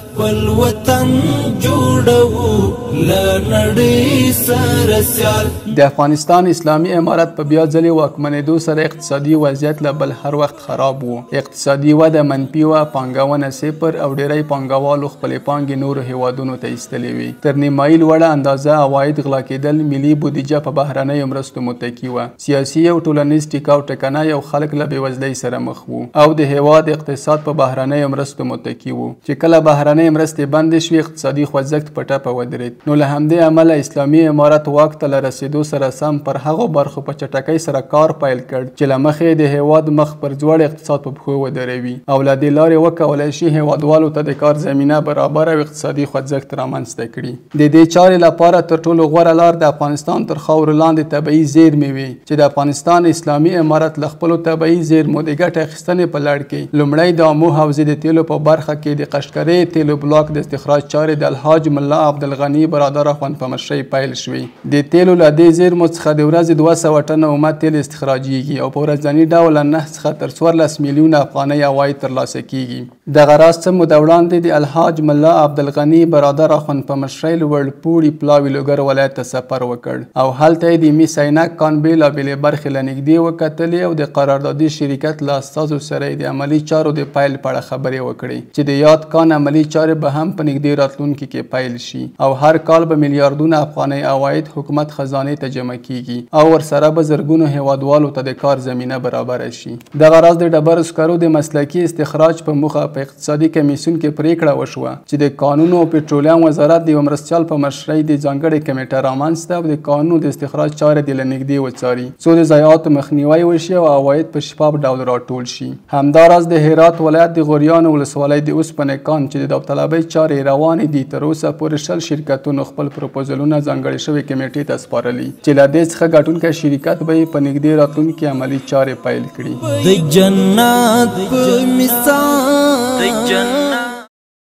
خپل وطن جوړو له نړۍ سره سیال. د افغانستان اسلامي امارت په بیا ځلې واکمنېدو سره اقتصادي وضعیت له بل هر وخت خراب و. اقتصادي وده منفي وه، پانګونه صفر او ډیری پانګوالو خپلې پانګې نورو هیوادونو ته ایستلې وې. تر نیمایي لوړه اندازه عواید غلا کېدل، ملي بودیجه په بهرنیو مرستو متکي وه، سیاسي او ټولنیز ټیکاو ټکنی او خلک له بېوزلۍ سره مخ وو او د هیواد اقتصاد په بهرنیو مرستو متکي وو. چې کله بهرنۍ مرستې بندې شوې، اقتصادي خوځښت په ټپه ودرېد. نو له همدې امله اسلامي امارت واک ته له رسېدو سره سم پر هغو برخو په چټکۍ سره کار پیل کړ چې له مخې د هیواد مخ پر ځوړ اقتصاد په پښو ودروي او له دې لارې وکولای شي هیوادوالو ته د کار زمینه برابره او اقتصادي خوځښت رامنځته کړي. د دې چارې لپاره تر ټولو غوره لار د افغانستان تر خاورو لاندې طبیعي زیرمې وې چې د افغانستان اسلامي امارت له خپلو طبیعي زیرمو د ګټې اخیستنې په لړ کې لومړی د آمو حوزې د تیلو په برخه کې د قشقرې تیلو بلاک د استخراج چارې د الحاج ملا عبدالغني برادر اخوند په مشرۍ پیل شوې. د تیلو له دې زیرمو څخه د ورځې 200 ټنه اومه تیل استخراجیږي او په ورځني ډول له 9 څخه تر 14 میلیونه افغانۍ عواید ترلاسه کیږي. دغه راز څه موده وړاندې د الحاج ملا عبدالغني برادر اخوند په مشرۍ لوړ پوړي پلاوي لوګر ولایت ته سفر وکړ او هلته یې د مس عینک کان بېلابېلې برخې له نږدې وکتلې او د قراردادي شرکت له استازو سره یې د عملي چارو د پیل په اړه خبرې وکړې چې د یاد کان عملي چارې به هم په نږدې راتلونکي کې پیل شي او هر کال به میلیاردونه افغانۍ عواید حکومت خزانې ته جمع کیږي او ورسره به زرګونو هیوادوالو ته د کار زمینه برابره شي. دغه راز د ډبرو سکرو د مسلکي استخراج په موخه په اقتصادي کمیسیون کې پریکړه وشوه چې د کانونو او پټرولیم وزارت د یو مرستیال په مشرۍ د ځانګړې کمیټه رامنځته او د کانونو د استخراج چارې دې له نږدې وڅاري څو د ضایعاتو مخنیوی وشي او عواید په شفاف ډول راټول شي. همداراز د هرات ولایت د غوریانو ولسوالۍ د اوسپنې کان چې د داوطلبۍ چارې روانې دي، تر اوسه پورې 20 شرکتونو خپل پروپوزلونه ځانګړې شوې کمیټې ته سپارلي چې له دې څخه ګټونکی شرکت به یې په نږدې راتلونکي عملي چارې پیل کړي. د جنت په مثال، د جنت